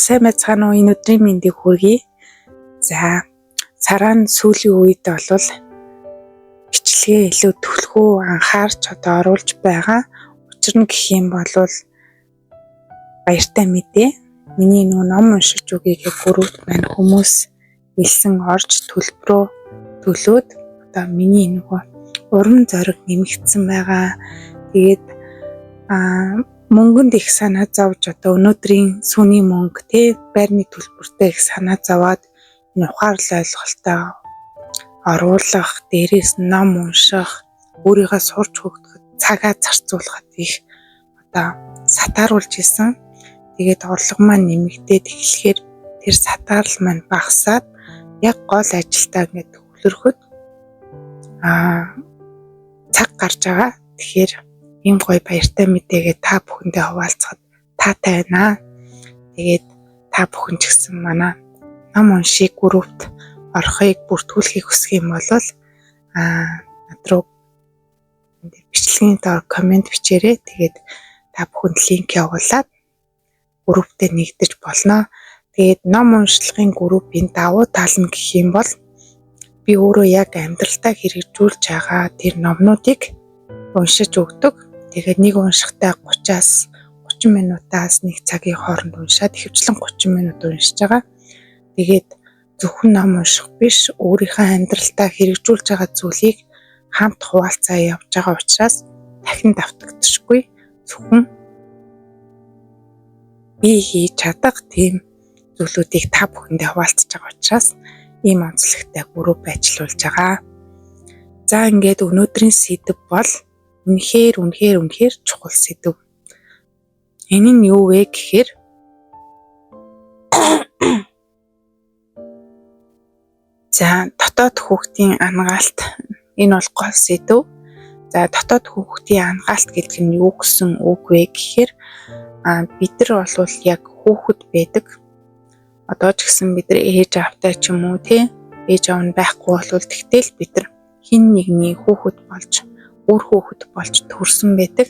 Сайн байцгаана уу? Энэ өдрийн мэндийг хүргэе. За, саран сүүлийн үед бол бичлэгээ илүү түлхүү анхаарч одоо оруулж байгаа. Учир нь гэх юм бол баяртай мэдээ. Миний нөгөө ном уншиж өгье гэх группт маань хүмүүс элсэн орж төлбөрөө төлөөд одоо миний нөгөө урам зориг нэмэгдсэн байгаа. Тэгээд мөнгөнд их санаа зовж одоо өнөөдрийн сүний мөнгө те байрны төлбөртэй их санаа зовоод энэ ухаарлал ойлголтоо оруулах, дээрээс ном унших, өөрийгөө сурч хөгжөхөд цагаа зарцуулахад их одоо сатааруулж исэн. Тэгээд орлого маань нэмэгдээд эхлэхээр тэр сатаарл маань багасаад яг гол ажилдаа ингээд төвлөрөхөд цаг гарч байгаа. Тэгэхээр ийм гоё баяртай мэдээгээ та бүхэндээ хуваалцахад таатай байна. Тэгээд та бүхэн ч гэсэн манай ном уншиг группт орохыг бүртгүүлэхийг хүсэх юм бол над руу бичлэгийн доор комент бичээрэй. Тэгээд та бүхэнд линк явуулаад групптэй нэгдэж болно. Тэгээд ном уншлагын группийн давуу тал нь гэх юм бол би өөрөө яг амьдралдаа хэрэгжүүлж байгаа тэр номнуудыг уншиж өгдөг. Тэгээд нэг уншихтаа 30-аас 30 минутаас нэг цагийн хооронд уншаад ихэвчлэн 30 минут уншиж байгаа. Тэгээд зөвхөн ном унших биш, өөрийнхөө амьдралдаа хэрэгжүүлж байгаа зүйлийг хамт хуваалцаа явж байгаа учраас дахин давтагдчихгүй, зөвхөн би хийж чадах тийм зүйлүүдийг та бүхэндээ хуваалцаж байгаа учраас ийм онцлогтой групп ажиллуулж байгаа. За, ингээд өнөөдрийн сэдэв бол үнэхээр үнэхээр үнэхээр чухал сэдэв. Энэ нь юу вэ гэхээр за, дотоод хүүхдийн анагаалт. Энэ бол гол сэдэв. За, дотоод хүүхдийн анагаалт гэдэг нь юу гэсэн үг вэ гэхээр бид нар бол яг хүүхэд байдаг. Одоо ч гэсэн бид нар ээж аавтай ч юм уу те, ээж аав нь байхгүй бол тэгтэл бид нар хэн нэгний хүүхэд болж, үр хүүхэд болж төрсэн байдаг.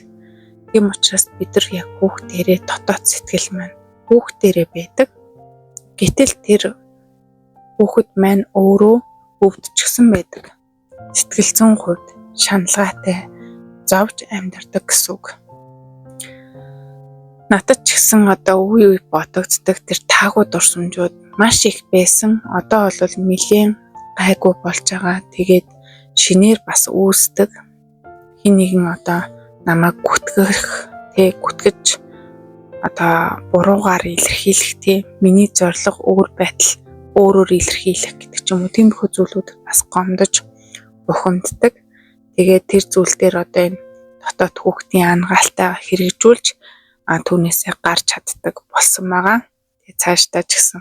Тийм учраас бид нар яг хүүхдэрээ дотоод сэтгэл маань хүүхдэрээ байдаг. Гэтэл тэр хүүхэд маань өөрөө өвдчихсэн байдаг. Сэтгэл зүйн хувьд шаналгаатай зовж амьдардаг гэсэн үг. Надад ч гэсэн одоо үе үе бодогддог тэр таагүй дурсамжууд маш их байсан. Одоо бол нэлээн гайгүй болж байгаа. Тэгээд шинээр бас үүсдэг. Хэн нэгэн одоо намайг гүтгэх, тэ гүтгэж одоо буруугаар илэрхийлэх, тэ миний зорилго өөр байтал өөрөөр илэрхийлэх гэдэг ч юм уу, тиймэрхүү зүйлүүд бас гомдож бухимддаг. Тэгээд тэр зүйл дээр одоо энэ дотоод хүүхдийн анагаалтаа хэрэгжүүлж түүнээсээ гарч чаддаг болсон байгаа. Тэгээ цаашдаа ч гэсэн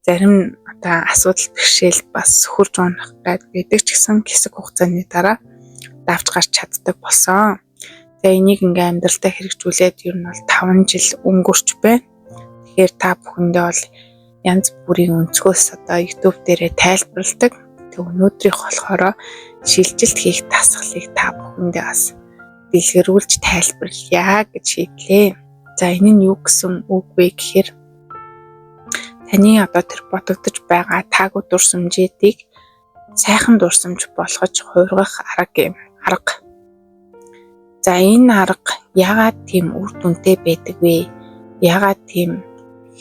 зарим одоо асуудал бэрхшээлд бас хурж унах байдаг ч гэсэн хэсэг хугацааны дараа давж гарч чаддаг болсон. Тэгээ энийг ингээ амьдралдаа хэрэгжүүлээд ер нь бол 5 жил өнгөрч байна. Тэгэхээр та бүхэндээ бол янз бүрийн өнцгөөс одоо YouTube дээрээ тайлбарладаг. Тэг өнөөдрийнх болохоор шилжилт хийх дасгалыг та бүхэндээ бас дэлгэрүүлж тайлбарлая гэж шийдлээ. За, энэ нь юу гэсэн үг вэ гэхээр таны одоо тэр бодогдож байгаа таагүй дурсамжуудыг сайхан дурсамж болгож хувиргах арга юм. Арга. За, энэ арга яагаад тийм үр дүнтэй байдаг вэ? Яагаад тийм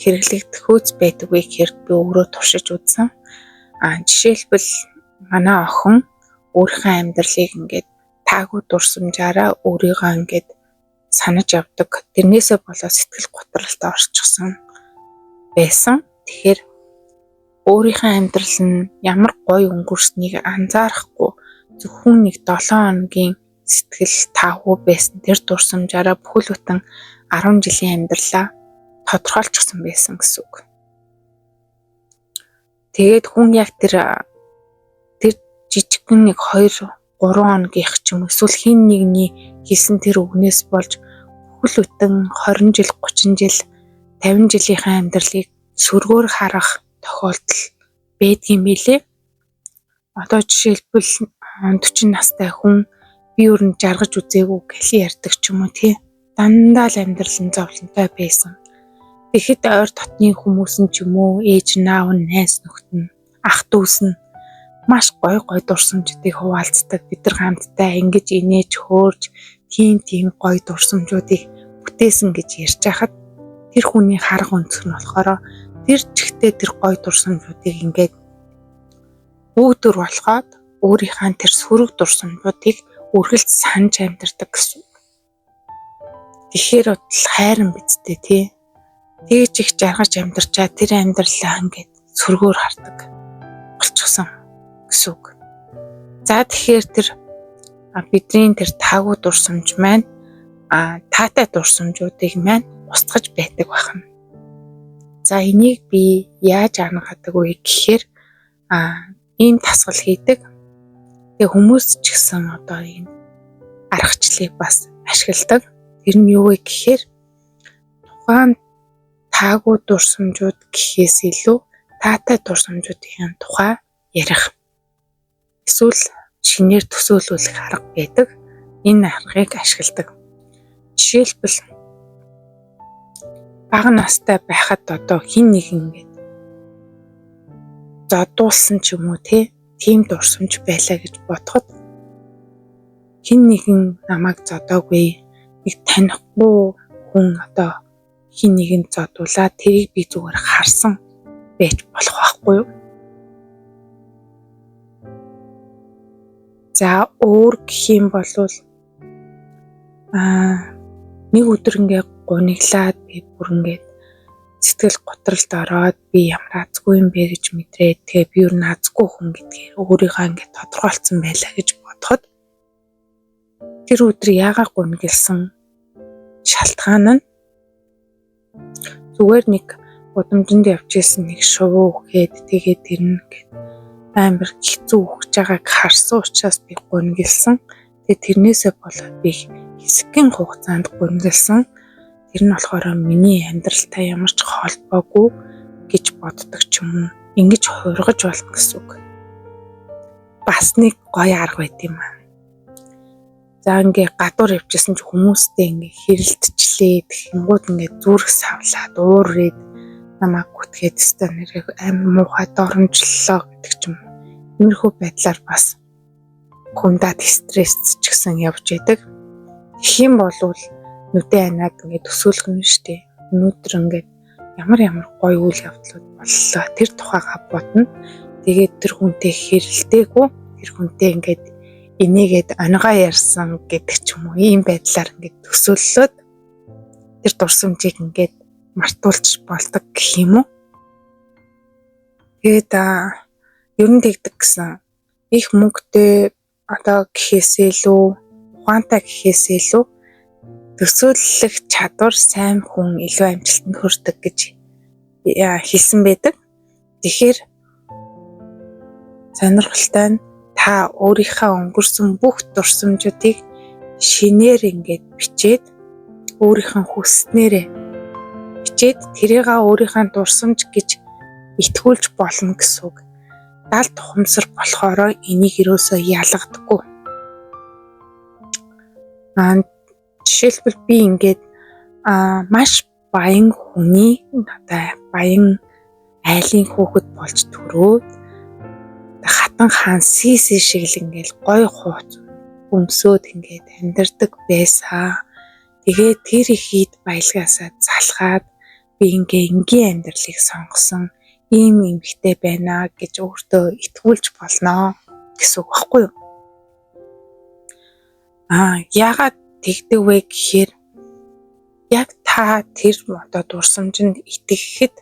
хэрэглэгдэхүйц байдаг вэ гэхээр би өөрөө туршиж үзсэн. Жишээлбэл манай охин өөрийнхөө амьдралыг ингээд таагүй дурсамжаараа өөрийгөө ингээд санаж явдаг. Тэрнээсээ болоод сэтгэл готролд орчихсон байсан. Тэгэхээр өөрийнхөө амьдрал нь ямар гоё өнгөрснийг анзаарахгүй зөвхөн нэг 7 хоногийн сэтгэл таагүй байсан тэр дурсамжаараа бүхэл бүтэн 10 жилийн амьдралаа тодорхойлчихсон байсан гэсэн үг. Тэгээд хүн яг тэр жижигхэн нэг 2 3 хоногийнх ч юм эсвэл хэн нэгний хэлсэн тэр үгнээс болж бүхэл бүтэн 20 жил, 30 жил, 50 жилийнхээ амьдралыг сөргөөр харах тохиолдол байдгийн билээ. Одоо жишээлбэл 40 настай хүн би өөр нь жаргаж үзээгүй гэл ярьдаг ч юм уу тий. Дандаа л амьдрал нь зовлонтой байсан. Тэгэхэд ойр дотны хүмүүс нь ч юм уу, ээж нь, аав нь, найз нөхд нь, ах дүүс нь маш гоё гоё дурсамжуудыг хуваалцдаг. Бид нар хамтдаа ингэж инээж хөөрж тийм тийм гоё дурсамжуудыг бүтээсэн гэж ярьж байхад тэр хүний харга өнцөг нь болохоор тэр чигтээ тэр гоё дурсамжуудыг ингээд бүгд төр болоход өөрийнхөө тэр сөрөг дурсамжуудыг үргэлж санаж амьдардаг гэсэн. Тэгэхээр бодол хайран биз дээ тий. Тэгж их жаргаж амьдарчаа тэр амьдралаа ингээд сөргөөр хардаг болчихсон гэсэн үг. За тэгэхээр тэр бидний тэр таагүй дурсамж маань таатай дурсамжуудыг маань устгаж байдаг байна. За энийг би яаж анхаадаг вэ гэхээр ийм тасгал хийдэг. Тэгээ хүмүүс ч гэсэн одоо ийм аргачлалыг бас ашигладаг. Тэр нь юу вэ гэхээр тухайн таагүй дурсамжууд гэхээс илүү таатай дурсамжуудын тухай ярих. Эсвэл шинээр төсөөлүүлэх арга байдаг. Энэ аргыг ашигладаг. Жишээлбэл бага настай байхад одоо хэн нэгэн ингээд зодуулсан ч юм уу тийм дурсамж байлаа гэж бодоход хэн нэгэн намайг зодоогүй, нэг танихгүй хүн одоо хэн нэгэн зодуулаа, тэрийг би зүгээр харсан байж болох байхгүй юу? За өөр гэх юм бол нэг өдөр ингээ гуниглаад би бүр ингээд сэтгэл готролд ороод би ямар азгүй юм бэ гэж мэдрээд тэгээ би юу азгүй хүн гэдгээр өөрийгөө ингээд тодорхойлцсон байлаа гэж бодоход тэр өдөр яагаад гунигласан шалтгаан нь зүгээр нэг гудамжинд явж исэн нэг шувуу үхээд тэгээд тэр нь ингээд амар хэцүү үхэж байгааг харсан учраас би гунигласан. Тэгээд тэрнээсээ болоод би хэсэгхэн хугацаанд гунигласан. Тэр нь болохоор миний амьдралтай ямар ч холбоогүй гэж боддог ч юм уу. Ингэж хувиргаж болно гэсэн үг. Бас нэг гоё арга байт юм аа. За ингээ гадуур явжсэн чи хүмүүстэй ингээ хэрэлдчихлээ. Тэгэнгүүт ингээ зүрх савлаад уурээд намайг гүтгээд өстой нэрээ амар муухай доромжллоо гэдэг ч юм уу. Иймэрхүү байдлаар бас хүндад стресс ч гэсэн явж идэг. Тэгэх юм бол нүдэн аниад ингээд төсөөлөх нь шүү дээ. Өнөөдөр ингээд ямар ямар гоё үйл явдлууд боллоо. Тэр тухайга бодно. Тэгээд тэр хүнтэй хэрэлдээгүй, тэр хүнтэй ингээд инээгээд онгоо ярьсан гэдэг ч юм уу. Ийм байдлаар ингээд төсөөллөөд тэр дурсамжийг ингээд мартуулж болдог гэх юм уу. Тэгээд ер нь тэгдэг гэсэн. Их мөнгөтэй одоо гэхээсээ илүү ухаантай гэхээсээ илүү төсөөлөх чадвар сайн хүн илүү амжилтанд хүрдэг гэж хэлсэн байдаг. Тэгэхээр сонирхолтой нь та өөрийнхөө өнгөрсөн бүх дурсамжуудыг шинээр ингээд бичээд өөрийнхөө хүснээрээ бичээд тэрийг өөрийнхөө дурсамж гэж итгүүлж болно гэсэн үг. Далд ухамсар болохоор энийг ерөөсөө ялгадаггүй. Жишээлбэл би ингээд маш баян хүний одоо баян айлын хүүхэд болж төрөөд хатан хаан Сиси шиг л ингээд гоё хууц өмсөөд ингээд амьдардаг байсан. Тэгээд тэр их ид баялгаасаа залхаад би ингээ энгийн амьдралыг сонгосон ийм эмэгтэй байна гэж өөртөө итгүүлж болно гэсэн үг байхгүй юу? Яагаад тэгдэг вэ гэхээр яг та тэр одоо дурсамжинд итгэхэд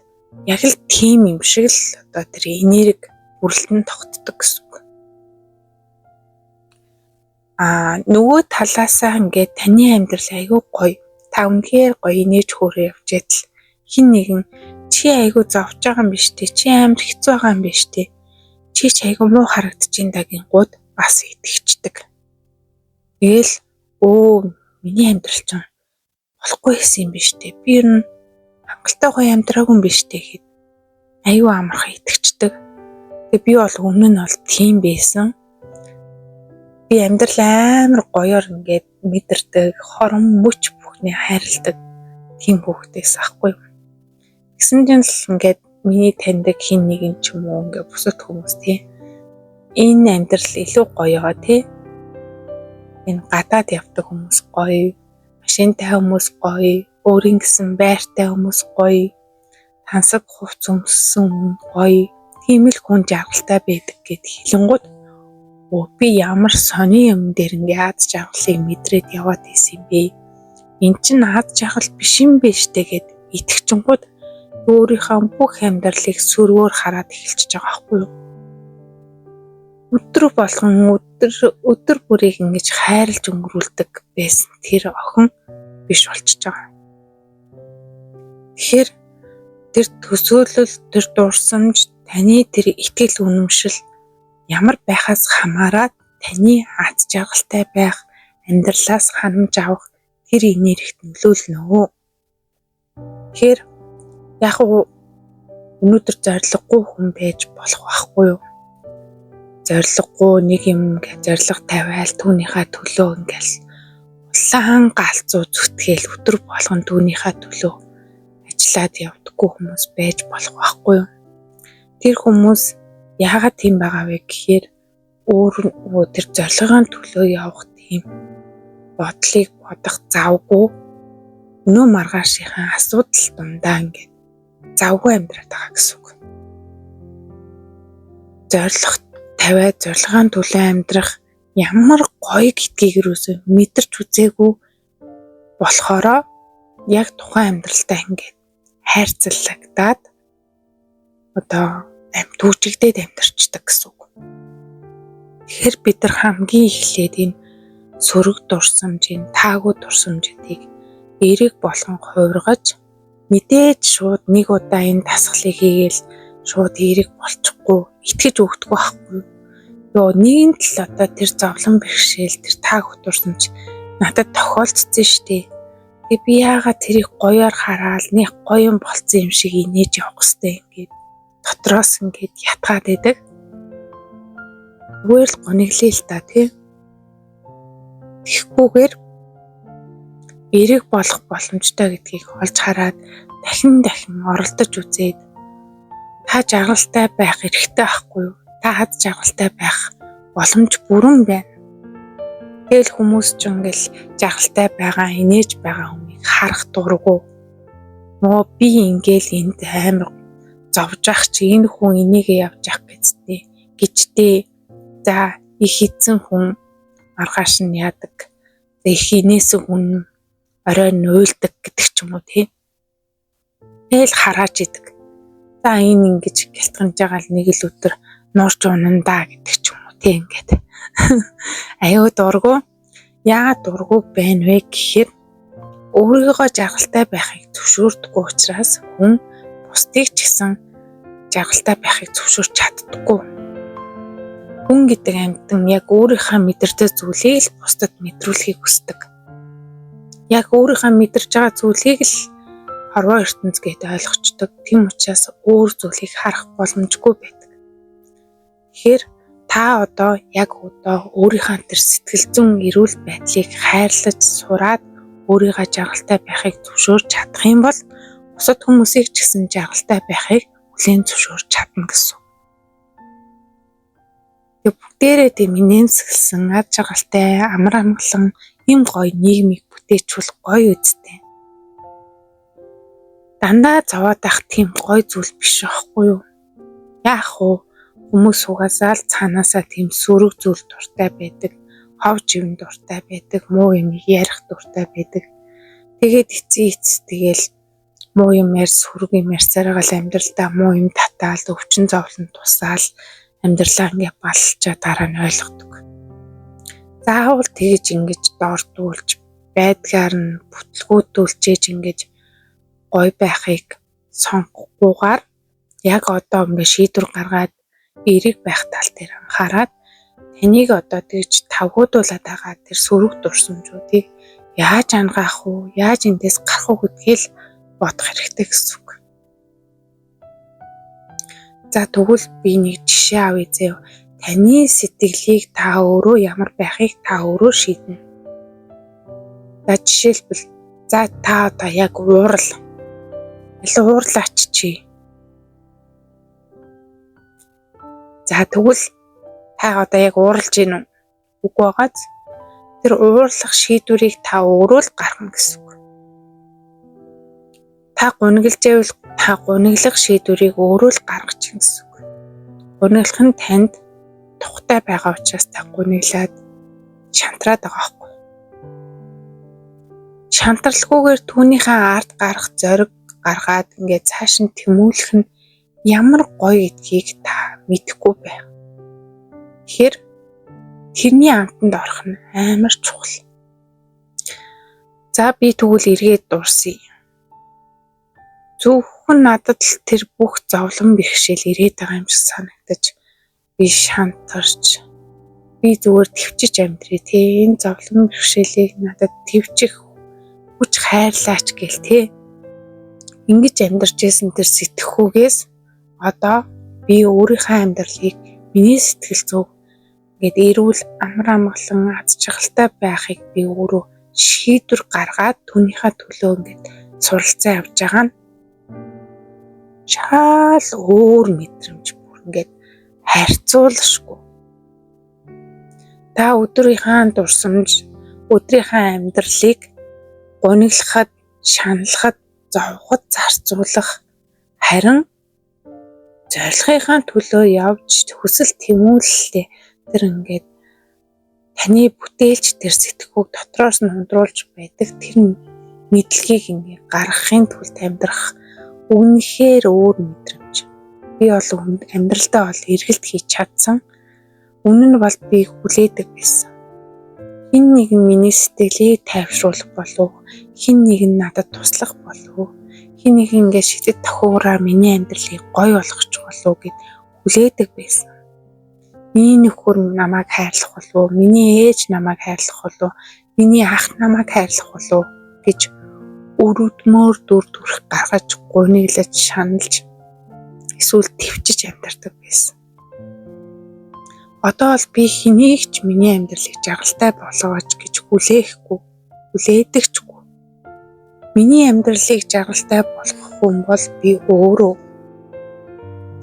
яг л тийм юм шиг л одоо тэр энерги бүрэлдэн тогтдог гэсэн үг. Нөгөө талаасаа ингээд таны амьдрал айгүй гоё. Та үнэхээр гоё инээж хөөрөө явж байтал хэн нэгэн чи айгүй зовж байгаа юм биш үү? Чи амар хэцүү байгаа юм биш үү? Чи ч айгүй муу харагдчихээн да гингууд бас итгэждэг. Тэгэл миний амьдрал чинь болохгүй гэсэн юм биш үү? Би ер нь хангалттай гоё амьдраагүй юм биш үү гэхэд айгүй амархан итгэждэг. Тэгээ би бол өмнө нь бол тийм байсан. Би амьдрал амар гоёор ингээд мэдэрдэг, хорон мөч бүхний хайрладаг тийм хүүхдээс ахгүй юу. Тэгсэн чинь л ингээд миний таньдаг хин нэгэн ч юм уу ингээд бусад хүмүүс тий. Энэ амьдрал илүү гоё тий. Энэ гадаад явдаг хүмүүс гоё, машинтай хүмүүс гоё, өөрийн гэсэн байртай хүмүүс гоё, тансаг хувц өмссөн хүн гоё. Тийм л хүн жаргалтай байдаг гэд хэлэнгууд өө би ямар сони юм дээр ингээ аз жаргалыг мэдрээд яваад исэн юм бэ? Эн чинь аз жаргал биш юм бэ штэ гэд итгэчингууд өөрийнхөө бүх амьдралыг сөргөөр хараад эхэлчихэж байгаа байхгүй юу? Өдөр болгон өдөр бүрийг ингэж хайрлж өнгөрүүлдэг байсан тэр охин биш болчихж байгаа. Тэгэхээр тэр төсөөлөл, тэр дурсамж, таны тэр итгэл үнэмшил ямар байхаас хамаарат таны аз жаргалтай байх, амьдралаас ханамж авах тэр энергит нөлөөлнө. Тэгэхээр яг өнөөдөр зориггүй хүн байж болох байхгүй юу? Зориггүй нэг юм ингээ зориг тавиал түүнийхээ төлөө ингээл улаан галзуу зүтгээл өдөр болгон түүнийхээ төлөө ажиллаад явдаггүй хүмүүс байж болох байхгүй юу? Тэр хүмүүс яагаад тийм байгаа вэ гэхээр өөр тэр зорилгын төлөө явах тийм бодлыг бодох завгүй өнөө маргаашийнхаа асуудал дундаа ингээд завгүй амьдраад байгаа гэсэн үг. Зорилго тавиад зорилгын төлөө амьдрах ямар гоё гэдгийг юусоо мэдэрч үзээгүй болохоро яг тухайн амьдралтай ингээд хайрцаллагдаад одоо түүжигдээд амьдарчдаг гэсэн үг. Тэгэхээр бид нар хамгийн эхлээд энэ сөрөг дурсамжийн, таагүй дурсамжуудыг эерэг болгон хувиргаж мэдээж шууд нэг удаа энэ дасгалыг хийгээл шууд эерэг болчихгүй итгэж өгдөг байхгүй. Йоо нэгэнт л одоо тэр зовлон бэрхшээл, тэр таагүй дурсамж надад тохиолдсон шүү дээ. Тэгээ би яагаад тэрийг гоёор хараал нэг гоё юм болцсон юм шиг инээж явах хэвтэй ингээд дотроос ингээд ятгаад байдаг. Зүгээр л гониглээ л та тий. Тэгэхгүйгээр эерэг болох боломжтой гэдгийг олж хараад дахин дахин оролдож үзээд та жаргалтай байх эрхтэй байхгүй юу? Та хад жаргалтай байх боломж бүрэн байна. Тэгэл хүмүүс ч ингээл жаргалтай байгаа, инээж байгаа хүнийг харах дурггүй. Нөө би ингээл энд амар зовж ах чи энэ хүн энийгээ явж ах гэжтэй гэжтэй. За их эзэн хүн маргааш нь яадаг. За их инээсэн хүн орой нь уйлдаг гэдэг ч юм уу тий. Тэгэл харааж идэг. За энэ ингэж гялтганж байгаа л нэг л өдөр нуурч унана да гэдэг ч юм уу тий ингээд. Аюу дургу. Яагаад дургу байна вэ гэхээр өөрийгөө жаргалтай байхыг зөвшөөрдөггүй учраас хүн бусдыг ч гэсэн жаргалтай байхыг зөвшөөрч чаддаггүй. Хүн гэдэг амьтан яг өөрийнхөө мэдэрдэг зүйлийг л бусдад мэдрүүлэхийг хүсдэг. Яг өөрийнхөө мэдэрч байгаа зүйлийг л хорвоо ертөнц гээд ойлгочдөг. Тийм учраас өөр зүйлийг харах боломжгүй байдаг. Тэгэхээр та одоо яг одоо өөрийнхөө тэр сэтгэл зүйн эрүүл байдлыг хайрлаж сураад өөрийгөө жаргалтай байхыг зөвшөөрч чадах юм бол бусад хүмүүсийг ч гэсэн жаргалтай байхыг хүлээн зөвшөөрч чадна гэсэн. Тэгээ бүгдээрээ тийм инээмсэглсэн, ад жаргалтай, амар амгалан ийм гоё нийгмийг бүтээчүүл гоё үсттэй. Дандаа зовоод байх тийм гоё зүйл биш байхгүй юу? Яах вэ? Хүмүүс угаасаа л цаанаасаа тийм сөрөг зүйл дуртай байдаг, хов живэн дуртай байдаг, муу юм ярих дуртай байдаг. Тэгээд эцсийн эц тэгэл муу юм ярьж, сөрөг юм ярьсараа л амьдралдаа муу юм татаал, өвчин зовлон тусаал амьдралаа ингээ балчаа дараа нь ойлгодог. Заавал тэгэж ингэж дордуулж байдгаар нь бүтлгүүтүүлчээж ингэж гоё байхыг сонгохгүйгээр яг одоо ингээ шийдвэр гаргаад эерэг байх тал дээр анхаарад таныг одоо тэгж тавгуудуулаад байгаа тэр сөрөг дурсамжуудыг яаж ангаах уу, яаж эндээс гарах уу гэдгийг л бодох хэрэгтэй гэсэн үг. За тэгвэл би нэг жишээ авъя зөө. Таны сэтгэлийг та өөрөө ямар байхыг та өөрөө шийднэ. За жишээлбэл за та одоо яг уурал. Илүү уурлаач чи. За тэгвэл та одоо яг ууралж гин үү? Үгүй байгааз тэр уурлах шийдвэрийг та өөрөө л гаргана гэсэн үг. Та гуниглаж байвал та гуниглах шийдвэрийг өөрөө л гаргаж гин гэсэн үг. Гуниглах нь танд тухтай байгаа учраас та гуниглаад шантраад байгаа байхгүй. Шантралгүйгээр түүнийхээ ард гарах зориг гаргаад ингээд цааш нь тэмүүлэх нь ямар гоё гэдгийг та мэдэхгүй байх. Тэгэхээр тэрний амтанд орох нь амар чухал. За би тэгвэл эргээд дурсъя. Зөвхөн надад л тэр бүх зовлон бэрхшээл ирээд байгаа юм шиг санагдаж би шантарч би зүгээр төвчж амьдрий те, энэ зовлон бэрхшээлийг надад төвчих хүч хайрлаач гэл те. Ингэж амьдарч исэн тэр сэтгэхүйгээс одоо би өөрийнхөө амьдралыг миний сэтгэл зүйг ингээд эрүүл амар амгалан аз жаргалтай байхыг би өөрөө шийдвэр гаргаад түүнийхээ төлөө ингээд суралцаа явж байгаа нь шал өөр мэдрэмж, бүр ингээд харьцуулшгүй. Та өдрийнхөө дурсамж, өдрийнхөө амьдралыг гуниглахад, шаналхад, зовход зарцуулах харин зорилгынхаа төлөө явж хүсэл тэмүүлэлтэй тэр ингээд таны бүтээлч тэр сэтгхүүг дотроос нь хундруулж байдаг тэр мэдлэгийг ингээд гаргахын тулд амьдрах үнэхээр өөр мэдрэмж. Би бол амьдралдаа бол эргэлт хийж чадсан. Үнэн нь бол би хүлээдэг байсан. Хэн нэгэн миний сэтгэлийг тайвшруулах болов, хэн нэгэн надад туслах болов, хэн нэгэн ингээд шидэт тохиураар миний амьдралыг гоё болгочих болов гэд хүлээдэг байсан. Миний нөхөр намайг хайрлах болов, миний ээж намайг хайрлах болов, миний ах намайг хайрлах болов гэж өрөвдмөр дүр төрх гаргаж гуниглаж, шаналж эсвэл төвчж амьдардаг байсан. Одоо бол би хэнийг ч миний амьдралыг жаргалтай болгооч гэж хүлээхгүй, хүлээдэгчгүй. Миний амьдралыг жаргалтай болгох хүн бол би өөрөө.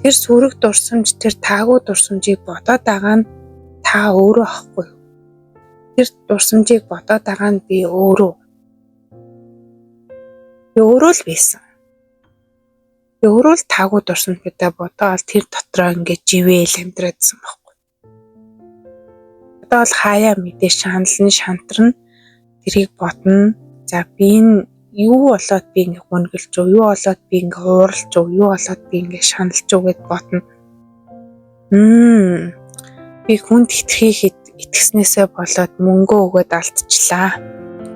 Тэр сөрөг дурсамж, тэр таагүй дурсамжийг бодоод байгаа нь та өөрөө ахгүй юу? Тэр дурсамжийг бодоод байгаа нь би өөрөө. Би өөрөө л байсан. Би өөрөө л таагүй дурсамжуудаа бодоол тэр дотроо ингээд живээл амьдраадсан байхгүй. Одоо бол хаяа мэдээ шанална, шантарна, тэрийг бодно. За би энэ юу болоод би ингээ гуниглаж юу болоод би ингээ ууралж юу болоод би ингээ шаналж гэд бодно. Би хүнд итгэхийг итгэснээсээ болоод мөнгөө өгөөд алдчихлаа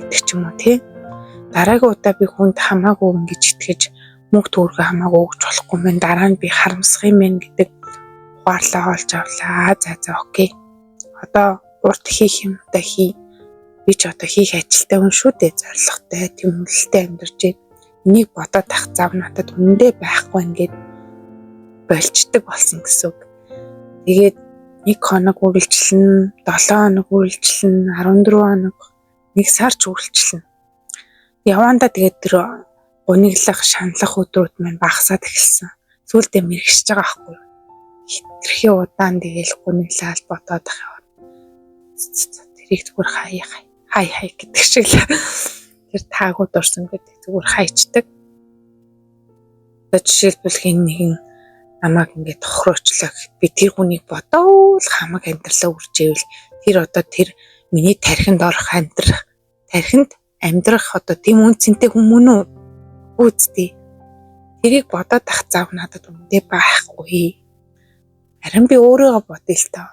гэдэг ч юм уу тий. Дараагийн удаа би хүнд хамаагүй ингэж итгэж мөнгө төгрөгөө хамаагүй өгч болохгүй мэн, дараа нь би харамсах юм байна гэдэг ухаарлаа олж авлаа. За окей. Одоо урт хийх юм да хий. Би ч одоо хийх ажилтай хүн шүү дээ, зорилготой, тэмүүлэлтэй амьдарч байна. Энийг бодоод ах зав надад үнэндээ байхгүй ингээд болчдөг болсон гэсэн үг. Тэгээд 1 хоног үргэлжлэн, 7 хоног үргэлжлэн, 14 хоног, 1 сар ч үргэлжлэн. Явандаа тэгээд тэр гуниглах, шаналх өдрүүд маань багасаад эхэлсэн. Сүүлдээ мэрэгшиж байгаа байхгүй юу? Хитрхи удаан тэгээл гуниглаад бодоод ах яваа. Тэрийг зүгээр хай хай хай гэдэг шиг л тэр таагүй дурсан гэдэг зүгээр хайчдаг. Одоо жишээлбэл хэн нэгэн намайг ингээд тохироочлоо гэхэд би тэр хүнийг бодоол хамаг амьдралаа үржээвэл тэр одоо тэр миний тархинд орох амьдрах тархинд амьдрах одоо тийм үн цэнтэй хүн мөн үү? Үгүй. Тэрийг бодоод ах зав надад үнэндээ байхгүй. Харин би өөрийгөө бодъё л тоо.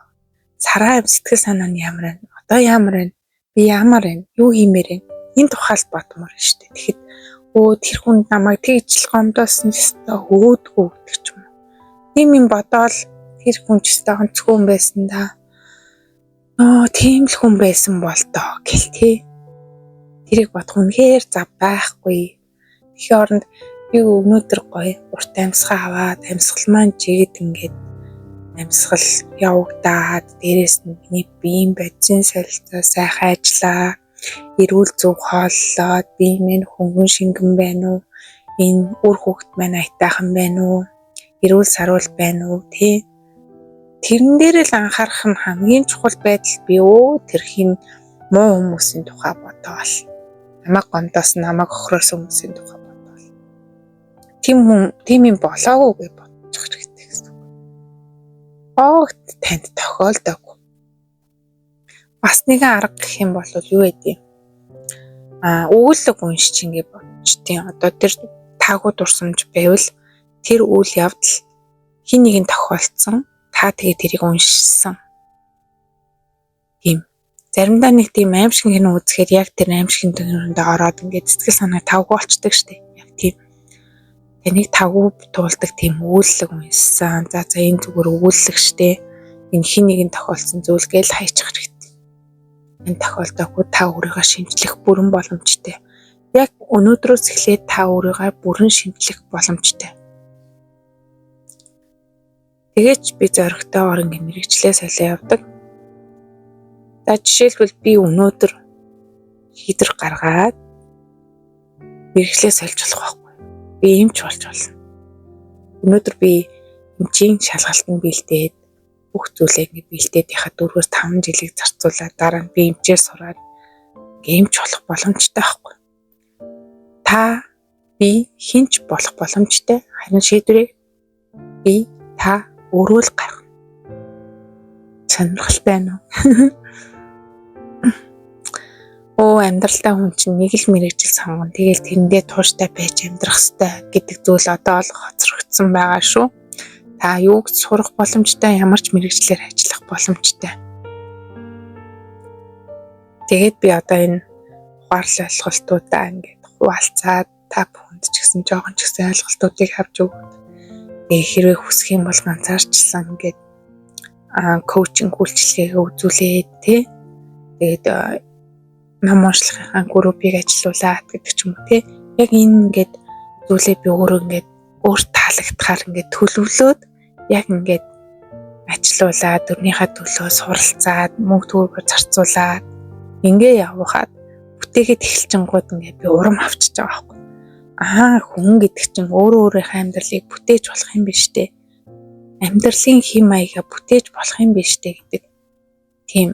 Сараа сэтгэл санаа нь ямар байна? Одоо ямар байна? Би ямар байна? Юу хиймээр байна? Энэ тухай л бодмоор шүү дээ. Тэгэхэд өө тэр хүн намайг тэгж л гомдоосон ч өстой өөдгөө гэдэг ч юм уу. Тийм юм бодоол тэр хүн ч өстой онцгой хүн байсан да. Тийм л хүн байсан бол доо гэл тий. Тэрийг бодох үнэхээр зав байхгүй. Тэгэхийн оронд би өнөөдөр гоё урт амьсгаа аваад амьсгал маань жигэд ингээд амьсгал явагдаад дээрээс нь миний биеийн бодисын солилцоо сайхан ажиллаа. Эрүүл зөв хооллоод бие минь хөнгөн шингэн байна уу? Энэ үр хүүхэд маань аятайхан байна уу? Эрүүл саруул байна уу? Тэ? Тэрэн дээр л анхаарах нь хамгийн чухал байдал би өө тэр хин муу хүмүүсийн тухай бодоол. Намайг гомдоосон, намайг хохироосон хүмүүсийн тухай бодоол. Тийм хүн, тийм юм болоогүй гэж бодчих хэрэгтэй гэсэн үг. Огт танд тохиолдоогүй. Бас нэгэн арга гэх юм бол юу гэдэг юм? Өгүүлэг уншиж ингэ бодчихдээ. Одоо тэр таагүй дурсамж байвал тэр үйл явдал хин нэгэн тохиолдсон. Та тэгээ тэрийг уншсан. Тийм. Заримдаа нэг тийм аимшиг кино үзэхээр яг тэр аимшиг кинонд ороод ингээд сэтгэл санаа тавгүй болчдөг штэ. Яг тийм. Таныг тавгүй туулдаг тийм өгүүлэг уншсан. За за энэ зүгээр өгүүлэг штэ. Энэ хин нэгэн тохиолдсон зүйл гээл хайчих хэрэгтэй. Энэ тохиолдоогүй та өөрийгөө шинжлэх бүрэн боломжтой. Яг өнөөдрөөс эхлээд та өөрийгөө бүрэн шинжлэх боломжтой. Тэгээд би зоригтойгоор ингээ мэргэжлээ солио явдаг. За жишээлбэл би өнөөдөр шийдвэр гаргаад мэргэжлээ сольж болох байхгүй. Би эмч болж болно. Өнөөдөр би эмчийн шалгалтанд бэлдээд бүх зүйлээ ингээ бэлдээд яхад 4-5 жилийг зарцуулаад дараа нь би эмчээр сураад ингээ эмч болох боломжтой байхгүй. Та би хэн ч болох боломжтой. Харин шийдвэрийг би та өөрөө л гаргана. Сонирхолтой байна уу? Өө амьдралдаа хүн чинь нэг л мэргэжил сонгоно. Тэгээл тэрэндээ тууштай байж амьдрах ёстой гэдэг зүйл одоо л хоцрогдсон байгаа шүү. Та юуг сурах боломжтой, ямар ч мэргэжлээр ажиллах боломжтой. Тэгээд би одоо энэ ухаарлал ойлголтуудаа ингээд хуваалцаад та бүхэнд ч гэсэн жоохон ч гэсэн ойлголтуудыг авч өгөөд. Тэгээ хэрвээ хүсэх юм бол ганцаарчлан ингээд coaching үйлчилгээгээ үзүүлээд тий. Тэгээд ном уншлахынхаа группийг ажилуулад гэдэг ч юм уу тий. Яг энэ ингээд зүйлээ би өөрөө ингээд өөр таалагдахаар ингээд төлөвлөөд яг ингээд ажилуулад өрнийхээ төлөө суралцаад мөнгө төгрөгөөр зарцуулаад ингээ явахад бүтээгээд эхэлчингууд ингээд би урам авчиж байгаа байхгүй. Аа хүн гэдэг чинь өөрөө өөрийнхөө амьдралыг бүтээж болох юм биш үү? Амьдралын хэм маягаа бүтээж болох юм биш үү гэдэг тийм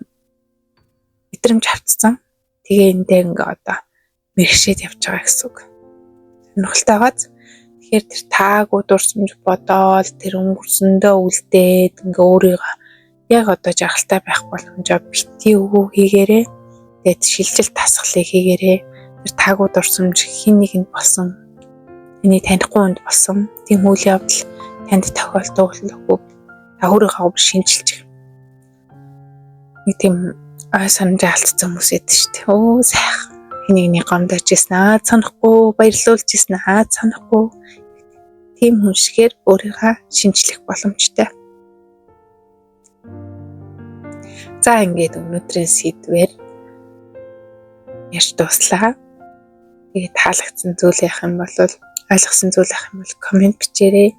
мэдрэмж авчихсан. Тэгээ эндээ ингээ одоо мэргэшээд явж байгаа гэсэн үг. Сонирхолтой байгааз. Тэгэхээр тэр таагүй дурсамж бодоол тэр өнгөрсөндөө үлдээд ингээ өөрийгөө яг одоо жаргалтай байх боломжоо битгий өгөө хийгээрээ. Тэгээд шилжил тасгалыг хийгээрээ. Тэр таагүй дурсамж хэн нэгэнд болсон, таны танихгүй хүнд болсон тийм үйл явдал танд тохиолдоогүй та өөрийгөө шинжилж. Нэг тийм ой санамжаа алдсан хүмүүс байдаг шүү дээ. Өө сайхан хэн нэгний гомдоож ирсэн аа санахгүй, баярлуулж ирсэн аа санахгүй. Тийм хүн шигээр өөрийгөө шинжлэх боломжтой. За ингээд өнөөдрийн сэдвээр ярьж дууслаа. Тэгээд таалагдсан зүйл яах юм бол ойлгосон зүйл ах юм бол comment бичээрэй.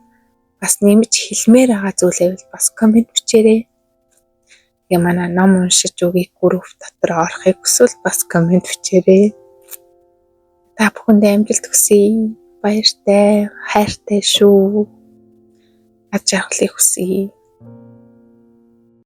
Бас нэмж хэлмээр байгаа зүйл байвал бас comment бичээрэй. Тэгээ манай ном уншиж өгье групп дотор орохыг хүсвэл бас comment бичээрэй. Та бүхэндээ амжилт хүсье. Баяртай, хайртай шүү. Аз жаргалыг хүсье.